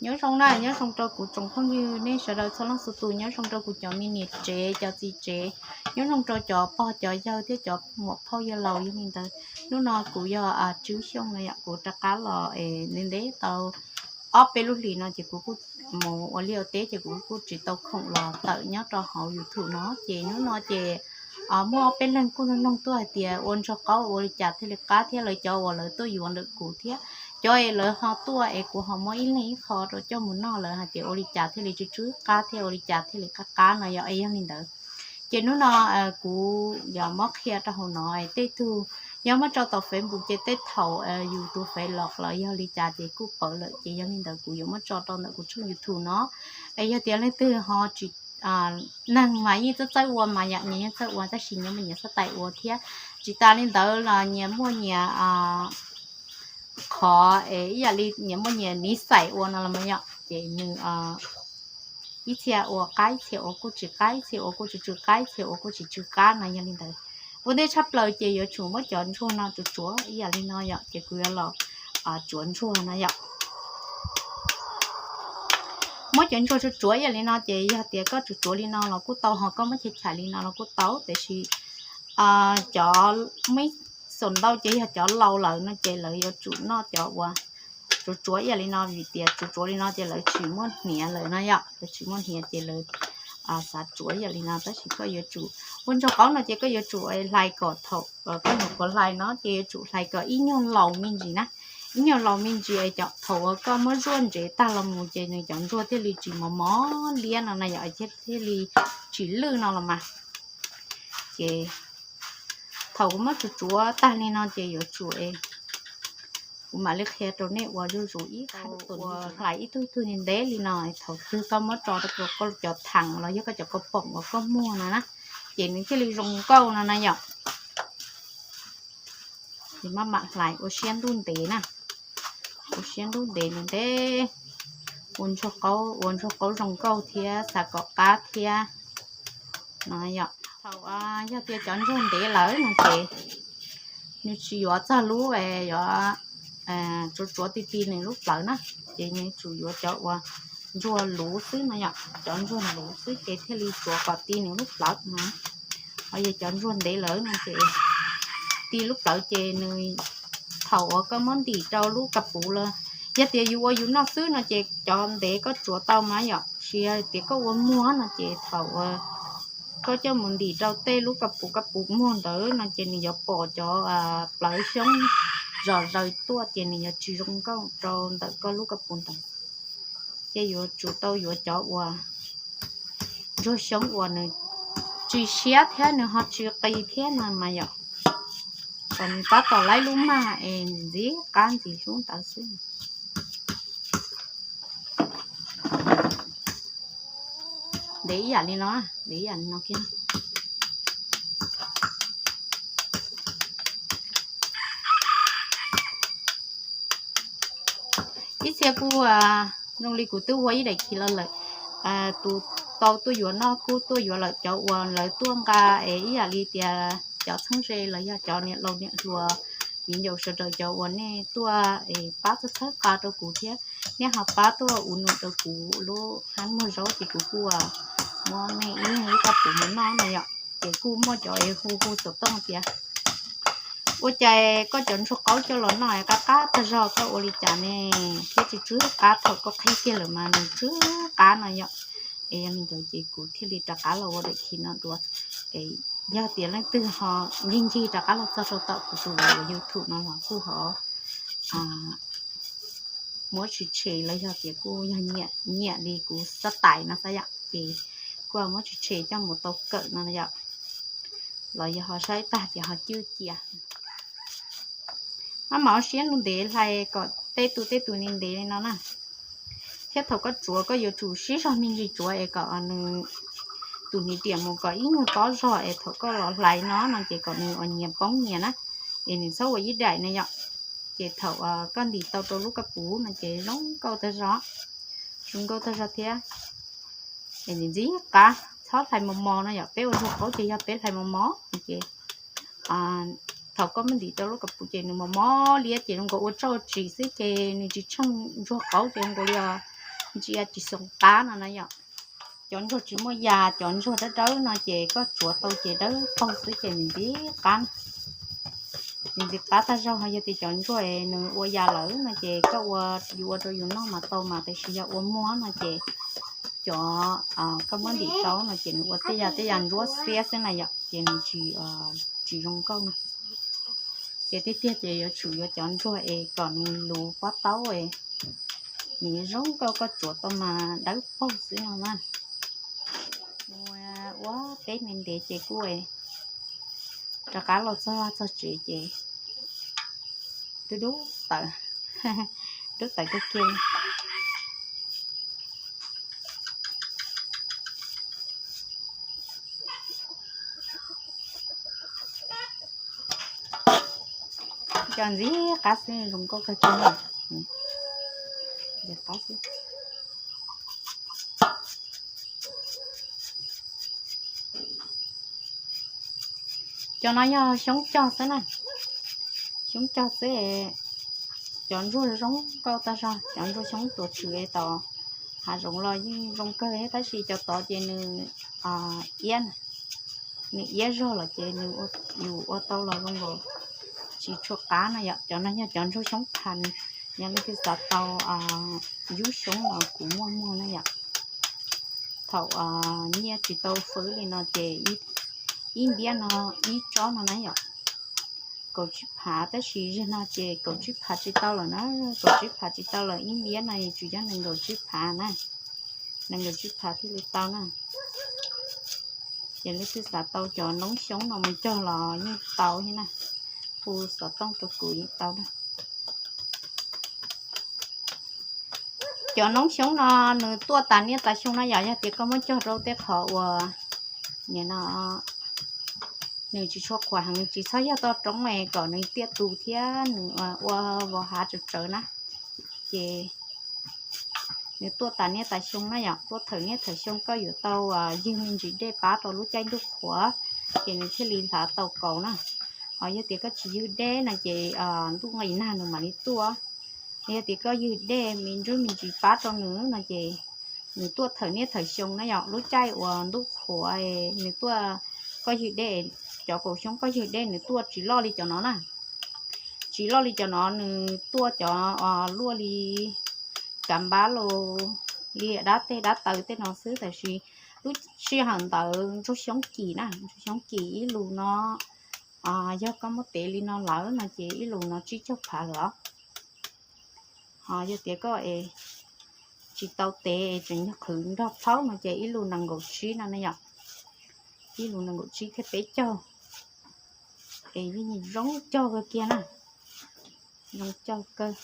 Nyob zoo na, nyob zoo rau kuv tsoom phooj ywg nej sawv daws txhua leej txhua tus, nyob zoo rau kuv cov me niam tsev cov txiv tsev, nyob zoo rau cov pog cov yawg thiab cov muam phauj yawg laus yog li ntawd. Hnub no kuv yog Tswb Xyooj no yom, kuv rov qab los ntev ntev tau ob peb lub hlis no ces kuv kuj mus ua liaj ua teb ces kuv kuj tsis tau khoom los tawm nyob rau hauv YouTube no ces hnub no ces muaj ob peb leeg kuj nug nug tuaj hais tias ua ntsuag qaub ua li cas thiaj li qab thiab lawv cov uas lawv tuaj yuav ntawm kuv thiab cov es lawv ho tuaj es kuv ho muab ib leeg ib qho rau coj mus noj lawv hais tias ua li cas thiaj li tsw tsw qab thiab ua li cas thiaj li qab qab no yog es yog li ntawd. Ces hnub no kuv yuav muab qhia rau hauv no tej tug yog muab tso tau Facebook ces tej thaum yus tus Facebook los yog li cas ces kuj pawv lawm ces yog li ntawd kuv yuav muab tso rau ntawm kuv tshooj YouTube no. Es yog tias leej twg ho tsis, neeg mas yeej txawj txawj ua mas yam nyias yeej txawj ua tab sis nyias muaj nyias xab tais ua thiab tsis tas li ntawd los nyias muaj nyias qhov es ib yam li nyias muaj nyias niv xais ua no los mas yom ces nws ib txhia ua qab ib txhia ua kuj tsis qab ib txhia ua kuj tsis tsw qab ib txhia ua kuj tsis tsw qab no yog li ntawd. Ua ntej tshaj plaws ces yuav tsum muab cov ntsuag no tsuav tsuav ib yam li no yom ces kuv yuav los tsuav ntsuag no yom. Muab cov ntsuag tsuav tsuav ib yam li no ces yog tias koj tsuav tsuav li no los kuj tau ho koj muab chais chais li no los kuj tau tiam sis cov muaj ib xas ntau ces yog cov laus lawm no ces lawv yuav tsum noj cov uas tsuav tsuav ib yam li no vim tias tsuav tsuav li no ces lawv tsis muaj hniav lawm no yom, lawv tsis muaj hniav ces lawv xav tsuav ib yam li no tab sis koj yuav tsum ua ntsuag qaub no ces koj yuav tsum hlais kom thaum koj nyuam qhuav hlais no ces yuav tsum hlais kom ib nyuag laus me ntsis na, ib nyuag laus me ntsis es thaum uas koj muab zuaj ntsev tag los mus ces nws cov ntsuag thiaj li tsis mos mos liab no na yom, thiaj li tsis lwj no los mas. Ces thaum kuv muab tsuav tsuav tag li no ces yuav tsum, kuv mam li qhia rau nej ua zuj zus ib qhov uas hlais ib tug ib tug ntev ntev li no, thaum twg koj muab tso rau koj cov thav los yog koj cov kaus poom uas koj muag no na, ces nws thiaj li zoo nkauj no na yom. Ces maj mam hlais ua siab ntuj ntev na, ua siab ntuj ntev ntev, ua ntsuag qaub, ua ntsuag qaub zoo nkauj thiab xav kom qab thiab no yom. Thaum yog tias cov ntsuag ntev lawm no ces nws tsis yuav txog lub, yuav tsuav tsuav ti ti nws lub plawv na, ces nws tsum yuav cov uas ntsuag luv xwb no yom, cov ntsuag luv xwb ces thiaj li tsuav kom ti nws lub plawv no. Ho yog cov ntsuag ntev lawm no ces ti lub plawv ces nws, thaum uas koj muab ntim rau lub kas pus los, yog tias yus ua yus noj xwb no ces cov ntev koj tsuav tau mas yom, sis yog tias koj ua muag no ces thaum uas koj coj mus ntim rau tej lub kas pus kas pus muag ntawd no ces nws yuav pom cov plawv xyoob zom zaws tuaj ces nws yuav tsis zoo nkauj rau ntawm koj lub kas pus ntawd. Ces yuav tsum tau yuav cov uas ntsuag xyoob uas nws tsis siab thiab nws ho tsis qis thiab no mas yom, kom nws tab tom laib lub mag es ntxim qab ntxim hlub ntawd xwb. Ntev ib yam li no, ntev ib yam li no kiag. Ib txhia kuj zoo li kuv twb ua ib daim khiv los lawm, tus tau tuaj yuav noj kuj tuaj yuav lawm, cov uas lawv tuaj nqa es ib yam li tias cov txheeb ze los yog cov niam laus niam hluas viv ncaus sawv daws cov uas nej tuaj es pab txhawb txhawb qa rau kuv thiab nej ho pab tuaj ua num rau kuv lub hab muag zaub ces kuv kuj muab nej ib leeg ib qho pum mus noj no yom. Ces kuj muaj cov es hu hu xov tooj tias ua cas koj cov ntsuag qaub coj los noj qab qab tag zog, koj ua li cas ne thiab tsis tsw qab thaum koj qhib kiag lawm mas nws tsw qab no yom. Es yog li ntawd ces kuv thiaj li rov qab los ua daim khiv no dua. Yog tias leej twg ho ncig ncig rov qab los txog rau tom kuv tus YouTube no los kuj ho muab tsis tshem los yog tias kuj yog nyiam li kuv xab tais no xwb yom, ces kuj muab tsis tshem coj mus tau kawm no yom. Los yog ho saib tag ces ho cwj cia. Maj mam ua siab ntuj ntev hlais kom tej tus tej tus ntev ntev li no na. Thiab thaum koj tsuav koj yuav tsum sib zog me ntsis tsuav es kom nws tus hniav riam mus kom ib nyuag tob zog es thaum koj los hlais no no ces kom nws ua nyias poob nyias na, es nws txhob ua ib daim na yom. Ces thaum koj ntim tau rau lub koj puv no ces zoo nkauj tag zog, zoo nkauj tag zog thiab. Es nws ntxim qab, txhob hlais mos mos no yom, peb ua ntsuag qaub ces yog peb hlais mos mos ces thaum koj muab ntim rau lub koj puv ces nws mos mos liab ces zoo nkaus ua tsauj tsis xwb ces nws tsis tsheej ntsuag qaub ces zoo nkaus li os ntsia tsis xoo qab no na yom. Cov ntsuag tsis muaj yas, cov ntsuag dawb dawb no ces koj tsuav tau ces dawb paug xwb ces nws ntxim qab, nws ntxim qab tag zog. Ho yog tias cov ntsuag nws ua yas lawm no ces koj ua, yus ua rau yus noj mas tau mas, tiam sis yog ua muag no ces cov, koj muab ntim tau no ces nws ua tej yas tej yas ntsuab xiab xwb na yom, ces nws tsis, tsis zoo nkauj no. Ces tiag tiag ces yuav tsum yuav cov ntsuag es kom nws luv pob taub es nws zoo nkauj, koj tsuav tau mas dawb paug xwb no na. Ua, ua teb me ntev ces kuj rov qab los txog vaj txog tsev ces dub dub tawm, dub tawm kawg kiag li. Cov ntxim qab xwb, zoo nkauj kawg kiag, ntxim qab xwb. Cov no yog xyoob cog xwb na, xyoob cog xwb. Cov ntsuag zoo nkauj tag zog, cov ntsuag xyoob tuav tshwm es tom hav zoov los yeej zoo kawg, tab sis cov tod ces nws iab, nws iab zog lawm ces nws, yus ua tau los zoo nkaus tsis tshua qab na yom. Cov no yog cov ntsuag xyoob phas, yog leej twg xav tau yub xyoob los kuv muaj muag na yom. Thaum nyiaj tsis tau fwv li no ces ib npiab no, ib tsob no na yom, kaum tsib phav, tab sis zaum no ces kaum tsib phav tsis tau lawm na, kaum tsib phav tsis tau lawm, ib npiab no tsuas yog nees nkaum tsib phav na, nees nkaum tsib phav thiaj li tau na. Ces leej twg xav tau cov noob xyoob no mus cog los yeej tau thiab na, hu xov tooj rau kuv yeej tau na. Cov noob xyoob no nws tuaj tas niaj tas xyoo na yom, yog tias koj muab cog rau tej qhov uas nim no nws tsis tshua qhuav heev, tsis txhob yog toj roob es kom nws tiaj tus thiab nws ua vos hav tsawv tsawv na, ces nws tuaj tas niaj tas xyoo na yom, tuaj thawm niaj thawm xyoo. Koj yuav tau ywg me ntsis dej pab rau lub caij ntuj qhuav, ces nws thiaj li hlav tau kaus na. Ho yog tias koj tsis ywg dej no ces ntuj nqis nag nws mam li tuaj. Yog tias koj ywg dej me ntsis me ntsis pab rau nws no ces nws tuaj thawm niaj thawm xyoo na yom. Lub caij uas ntuj qhuav nws tuaj, koj ywg dej, cov kaus xyoob koj ywg dej nws tuaj tsis loj li cov no na, tsis loj li cov no, nws tuaj cov luaj li kav npab los li dab tej dab taw tej no xwb, tab sis lub sij hawm ntawd ntsuag xyoob kim na, ntsuag xyoob kim ib lus no, yog koj muab tev li no lawm no ces ib lus no tsib caug phav lawm os. Ho yog tias koj es tsis tau tev es tseem yog qhwv nrog plhaub no ces ib lus nees nkaum tsib no na yom, ib lus nees nkaum tsib thiab peb caug, es yeej zoo cog kawg kiag na, zoo cog kawg.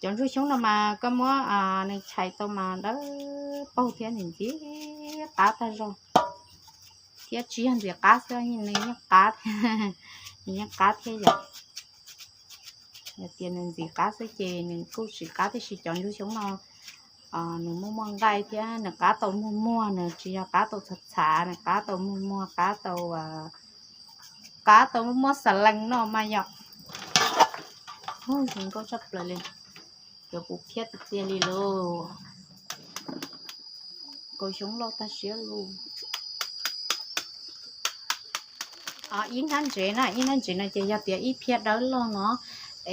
Cov ntsuag xyoob no mas koj muab nws tshais tau mas dawb paug thiab nws ntxim qab tag zog, thiab tsis yog ntxim qab xwb, nws yeej qab, nws yeej qab thiab yom. Yog tias nws ntxim qab xwb ces nws kuj tsis qab, tiam sis cov ntsuag xyoob no nws muaj muaj nqaij thiab nws qab tau muag muag, nws tsis yog qab tau txhav txhav, nws qab tau muag muag, qab tau, qab tau muaj muaj xas lees no mas yom. Zoo nkauj tshaj plaws li, cov kuv phiab tiag tiag li lauj. Kaus xyoob loj tag siab lug. Ib hnab ntsev na, ib hnab ntsev no ces yog tias ib phiab dawb loj no,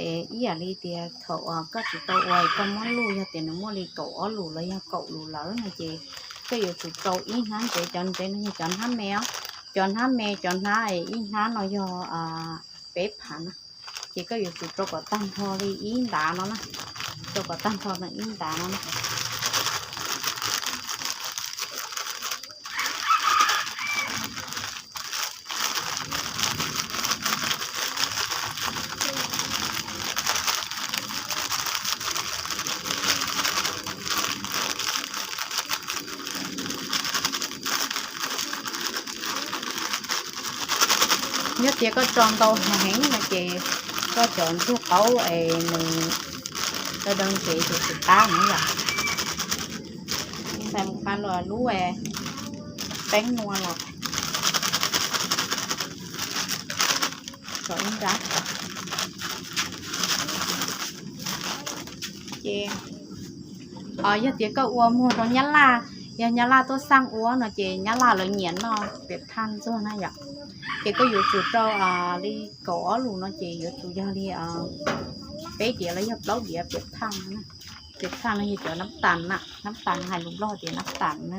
es ib yam li tias thaum koj tsis tau ua koj muab luj, yog tias nws muaj li kaum ob lus los yog kaum lus lawm no ces koj yuav tsum rau ib hnab ntsev. Cov ntsev no yog cov hnab me os, cov hnab me, cov hnab, ib hnab no yog peb phav na, ces koj yuav tsum rau kom tag nrho li ib ntav no na, rau kom tag nrho li ib ntav no na. Yog tias koj tso ntau heev no ces koj cov ntsuag qaub es nws daw daw ntsev ces tsis qab na yom. Ntxhais mus pha los lub peeb nua los tso ib nrab, ces Yog tias koj ua muag rau nyab laj, yog nyab laj tuaj xaj ua no ces nyab laj lawv nyiam noj piam thaj ntxuag na yom. Ces koj yuav tsum rau li kaum ob lus no ces yuav tsum yog li peb diav los yog plaub diav piam thaj. Piam thaj no yog cov nab tas na, nab tas hais lus Nplog tias nab tas na.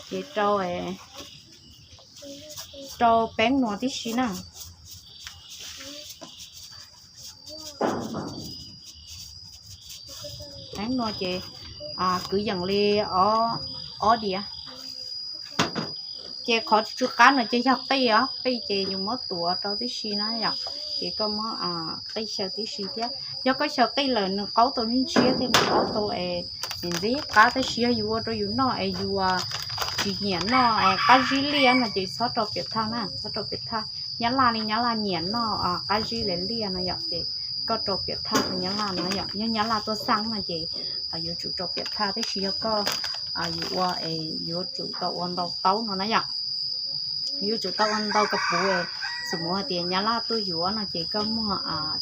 Ces rau, rau peeb nuav tib si na. Peeb nuav ces kwv yees li ob diav. Ces qhov tsw qab no ces yog qij os, qij ces yus muab tuav rau tib si na yom. Ces koj muab qij xyaw tib si thiab, yog koj xyaw qij lawm nws qaub tau ntshiab thiab nws qaub tau es ntxim qab, tab sis yog yus ua rau yus noj es yus tsis nyiam noj qab zib liaj no ces txhob rau piam thaj na, txhob rau piam thaj. Nyab laj li nyab laj nyiam noj qab zib li liaj no yom, ces koj rau piam thaj rau nyab laj no yom. Yog nyab laj tuaj xaj no ces yuav tsum rau piam thaj, tab sis yog koj yuav ua es yuav tsum tau ua ntau taub no na yom. Yuav tsum tau ua ntau koj puv, xws mus hais tias nyab laj tuaj yuav no ces koj muag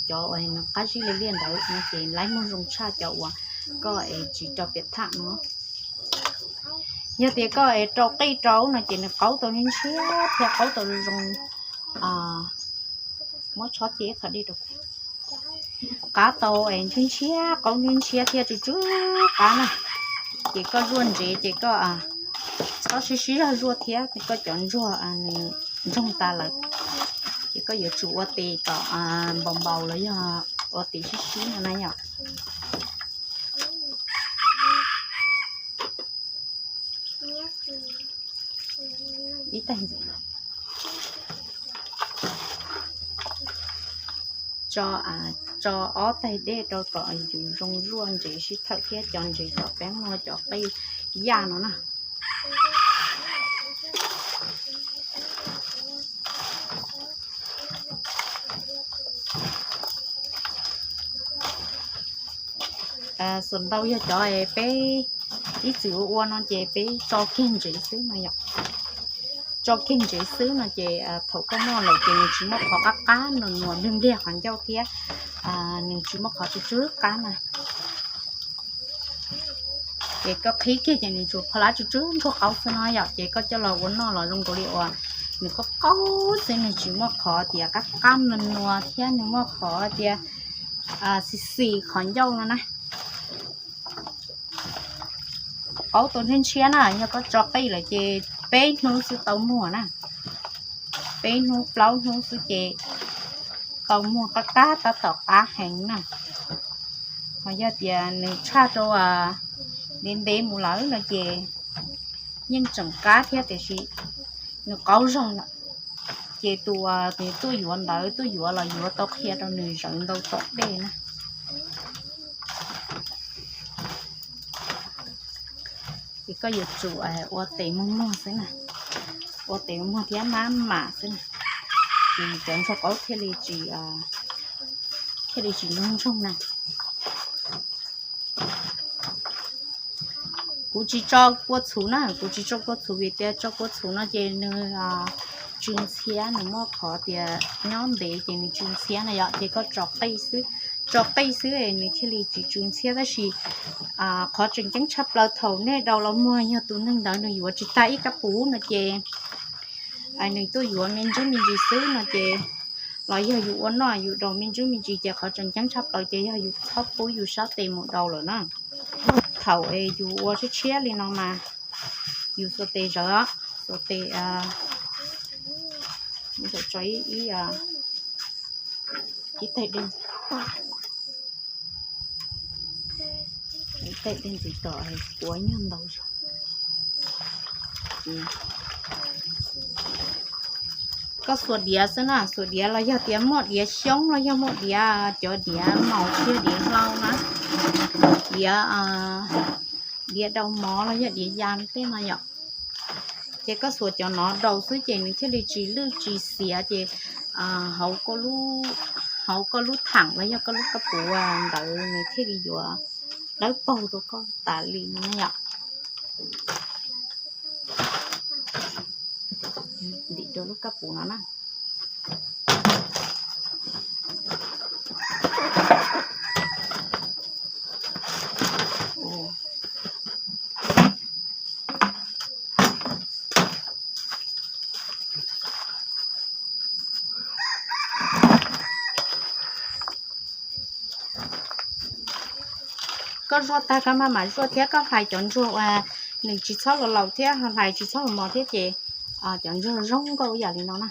cov uas nws qab zib li liaj ntawd no ces lawv muag zoo tshaj cov uas koj es tsis rau piam thaj no. Yog tias koj es rau qij rau no ces nws qaub tau ntshiab thiab qaub tau zoo. Muab tshob cia ib qho dej rau, qab tau es ntshiab ntshiab, qaub ntshiab ntshiab thiab tsw tsw qab na. Ces koj zuaj ntsev ces koj txhob sib sib zog zuaj thiab, koj cov ntsuag nws ntsoog tas lawm. Ces koj yuav tsum ua tes kom npaus npaus los yog ua tes sib sib no na yom. Ib tag, tso, tso ob tag dej rau kom yus zoo zuaj ntsev sib thawm thiab cov ntsev cov peeb no cov qij yaj no na. Xuas ntau yog cov peb ib txwm ua ua no ces peb tso kiag ntsev xwb no yom. Tso kiag ntsev xwb no ces thaum koj noj lawm ces nws tsis muaj qhov qab qab nws nua npliag npliag qhov ncauj thiab nws tsis muaj qhov tsw tsw qab na. Ces koj qhib kiag ces nws tsuas pha lab tsw tsw ntsuag qaub xwb no yom, ces koj coj los ua noj los zoo nkaus li uas nws qaub qaub xwb, nws tsis muaj qhov tias qab qab nua nua thiab nws muaj qhov tias xis xis qhov ncauj no na. Qaub tau ntshiab ntshiab na, yog koj tso qij lawm ces peb hnub xwb tau muag na. Peb hnub plaub hnub xwb ces tau muag qab qab tab tom qab heev na. Ho yog tias nws tshaj rau ntev ntev mus lawm no ces yeej tseem qab thiab tiam sis nws qaub zog lawm. Ces tus uas nws tuaj yuav ntawd tuaj yuav los yuav tau qhia rau nws zawv ntau tom dej na. Ces koj yuav tsum ua tes muag muag xwb na, ua tes muag muag thiab maj mam xwb na, ces cov ntsuag qaub thiaj li tsis, thiaj li tsis ntsoog ntsoog na. Kuv tsis tso kua txhuv na, kuv tsis tso kua txhuv vim tias tso kua txhuv no ces nws tsw ntxhiab, nws muaj qhov tias nyob ntev ces nws tsw ntxhiab na yom, ces koj tso qij xwb, tso qij xwb es nws thiaj li tsis tsw ntxhiab. Tab sis qhov tseem ceeb tshaj plaws thaum nej daus los muag yog tus neeg ntawd nws yuav tsis tag ib kab puv no ces nws tuaj yuav me ntsis me ntsis xwb no ces, los yog yus ua noj yus daus me ntsis me ntsis ces qhov tseem ceeb tshaj plaws ces yog yus txhob pub yus sab tes mus daus lawm na. Thaum es yus ua tshiab tshiab li no mas yus xuas tes zawv, xuas tes, tso ib, ib teg dej, ib teg dej ntxiv tom puav nyuag ntau zog. Koj xuas diav xwb na, xuas diav los yog tias muaj diav xyoob los yog muaj diav, cov diav maus thiab diav hlau na, diav, diav daus mov los yog diav ya tej no yom. Ces koj xuas cov no daus xwb ces nws thiaj li tsis lwj tsis xiav ces hauv, hauv koj lub thaam los yog koj lub kab puv ntawd nws thiaj li yuav dawb paug rau koj tas li no yom. Ntim rau lub kab puv no na. Koj zuaj tag koj maj mam zuaj thiab, koj hlais cov ntsuag uas nws tsis txhob los laus thiab, hlais tsis txhob mos thiab ces cov ntsuag zoo nkauj ib yam li no na.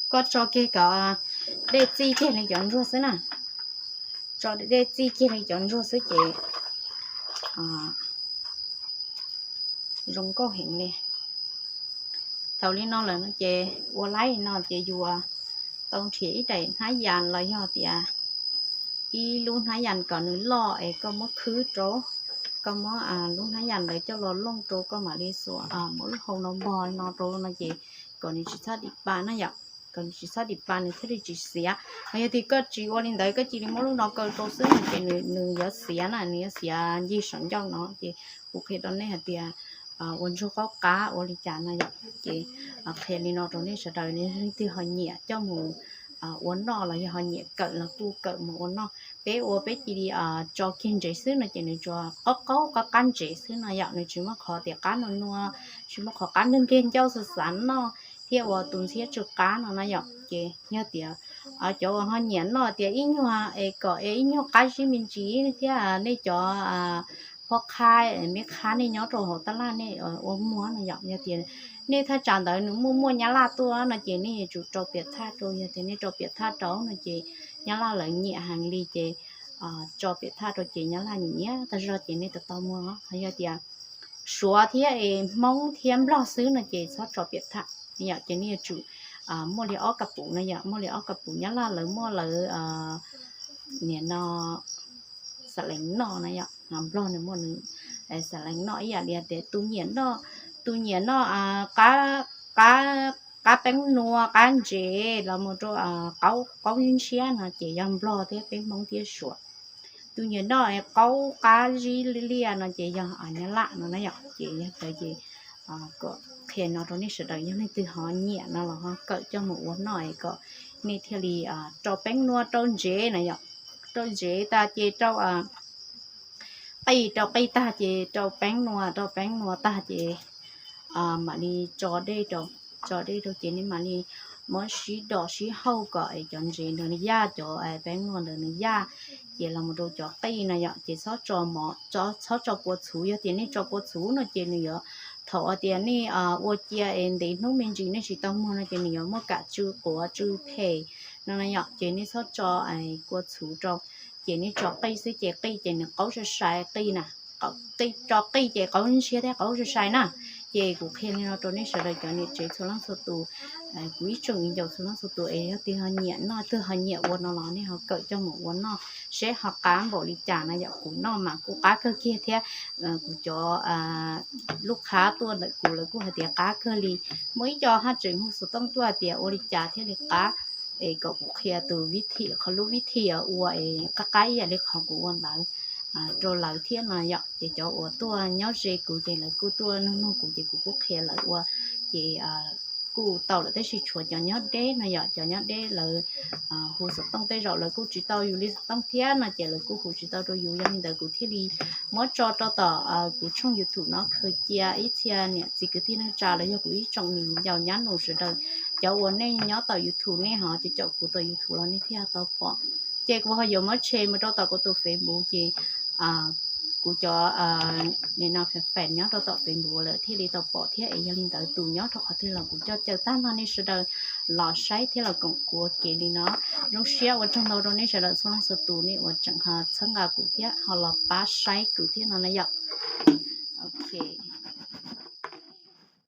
Koj tso kiag kom dej txij kiag li cov ntsuag xwb na. Tso dej txij kiag li cov ntsuag xwb ces zoo nkauj heev li. Thaum li no lawm no ces ua laib no ces yus tau nrhiav ib daim hnab yas los yog tias ib lub hnab yas kom nws loj es koj muab khwb rau, koj muab lub hnab yas ntawd coj los looj rau koj mam li xuas muab lub hau no npog no rau no ces kom nws tsis txhob dim pa na yom, kom nws tsis txhob dim pa nws thiaj li tsis xiav. Ho yog tias koj tsis ua li ntawd koj cia li muab lub no kaw rau xwb no ces nws yuav xiav na, nws yuav xiav ncig saum ncauj no ces kuv qhia rau nej hais tias ua ntsuag qaub qab ua li cas no yom. Ces qhia li no rau nej sawv daws, leej twg ho nyiam coj mus ua noj los yog ho nyiam kawm los kuj kawm mus ua noj. Peb ua peb cia li tso kiag ntsev xwb no ces nws tsuas qaub qaub qab qab ntsev xwb no yom, nws tsis muaj qhov tias qab nua nua, tsis muaj qhov qab npliag npliag ncauj xav xav noj thiab ua tus ntxhiab tsw qab no na yom. Ces yog tias cov uas ho nyiam noj tias ib nyuag es kom es ib nyuag qab zib me ntsis thiab nej cov phob qha, me qha nej nyob rau hauv tab laj nej ua muag no yom, yog tias nej thaj tsam ntawd nws muaj muaj nyab laj tuaj no ces nej yuav tsum rau piam thaj rau, yog tias nej rau piam thaj rau no ces nyab laj lawv nyiam heev li ces tso piam thaj rau ces nyab laj nyiam nyiam tag zog ces nej tau tau muag. Ho yog tias suav thiab es hmoob thiab nplog xwb no ces txhob tso piam thaj yom, ces nej yuav tsum muaj li ob kab pum no yom, muaj li ob kab pum, nyab laj lawv muaj lawv nim no xav lees noj na yom, nplog nws muaj nws xav lees noj ib yam li tias tus nyiam noj, tus nyiam noj qab, qab peeb nua qab ntsev los mus rau qaub ntshiab no ces yog nplog thiab peb hmoob thiab suav. Tus nyiam noj qaub qab zib liaj no ces yog nyab laj no na yom. Ces yog tias ces kom qhia no rau nej sawv daws, yog leej twg ho nyiam no los ho kawm coj mus ua noj es kom nej thiaj li rau peeb nua rau ntsev na yom, rau ntsev tas ces rau qij, rau qij tag ces rau peeb nua, rau peeb nua tag ces mam li tso dej rau, tso dej rau ces nej mam li muab sib dom sib hauj kom es cov ntsev ntawd nws yaj, cov peeb nua ntawd nws yaj. Ces los mus rau cov qij no yom, ces txhob tso mov, txhob tso kua txhuv, yog tias nej tso kua txhuv no ces nws yuav, thaum tias nej ua cia es ntev hnub me ntsis nej tsis tau muag no ces nws yuav muaj kam tsw quav tsw phem no na yom, ces nej txhob tso kua txhuv rau. Ces nej tso qij xwb ces qij ces nws qaub sai sai qij na, tso qij ces qaub ntshiab thiab qaub sai sai na. Ces kuv qhia li no rau nej sawv daws cov niam tsev txhua leej txhua tus, kuv ib tsoom viv ncaus txhua leej txhua tus es yog twg ho nyiam noj twg ho nyiam ua no los nej ho kawm coj mus ua noj seb ho qab npaum li cas na yom. Kuv noj mas kuj qab kawg kiag thiab kuv cov lub qhab tuaj ntawm kuv lawv kuj hais tias qab kawg li. Muaj ib co haj tseem hu xov tooj tuaj hais tias ua li cas thiaj li qab, es kom kuv qhia tus vib thim, qhov lub vib thim ua es qab qab ib yam li qhov kuv ua ntawd rau lawv thiab no yom. Ces cov uas tuaj nyob ze kuv ces lawv kuj tuaj nug nug kuv ces kuv kuj qhia lawv ua, ces kuj tau lawm tab sis tshuav cov nyob deb no yom, cov nyob deb lawv hu xov tooj tej zaum lawv kuj tsis tau yus li xov tooj thiab no ces lawv kuj hu tsis tau rau yus. Yog li ntawd kuv thiaj li muab tso rau tom kuv tshooj YouTube no khaws cia ib txhia niam txiv kwv tij neej tsa los yog kuv ib tsoom viv ncaus nyab nus sawv daws, cov uas nej nyob tom YouTube nej ho caum kuv tom YouTube los nej thiaj tau pom. Ces kuv ho yuav muab tshe mus rau tom kuv tus Facebook ces kuv cov nim no fans nyob rau tom Facebook lawm thiaj li tau pom thiab. Es yog li ntawd tus nyob rau qhov twg los kuv coj caw tag nrho nej sawv daws los saib thiab los koom kuv ua ke li no. Zoo siab ua tsaug ntau rau nej sawv daws txhua leej txhua tus nej uas tseem ho txhawb nqa kuv thiab ho los pab saib kuv thiab no na yom. Ok,